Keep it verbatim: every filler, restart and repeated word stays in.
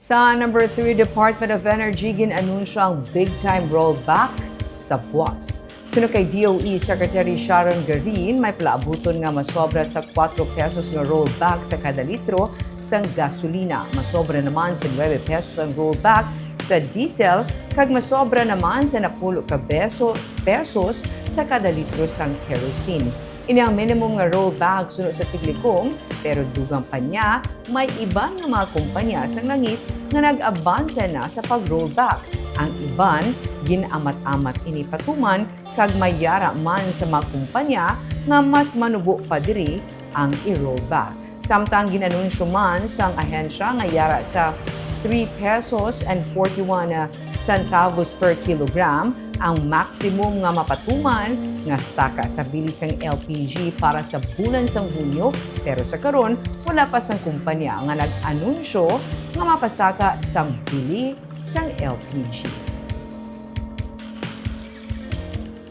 Sa number three, Department of Energy gin-anunsyo ang big time rollback sa buwas. Suno kay D O E Secretary Sharon Garin, may palaabuton nga masobra sa kuwatro pesos nga rollback sa kada litro sang gasolina, masobra naman sa nuebe pesos ang rollback sa diesel, kag masobra naman sa napulo ka beso, pesos sa kada litro sang kerosene. Ini ang minimum nga rollback suno sa Tiglicom, pero dugang pa niya, may iban nga mga kumpanya sang langis nga nag-abansa na sa pag-rollback. Ang iban, gin-amat-amat ini patuman, kag may yara man sa mga kumpanya nga mas manubo pa diri ang i-rollback. Samtang gin-anunsyo man sang ahensya nga yara sa three pesos and forty-one centavos per kilogram ang maximum nga mapatuman nga saka sa bili sang L P G para sa bulan sang Hunyo, pero sa karon wala pa sang kumpanya nga nag-anunsyo nga mapasaka sang bili sang L P G.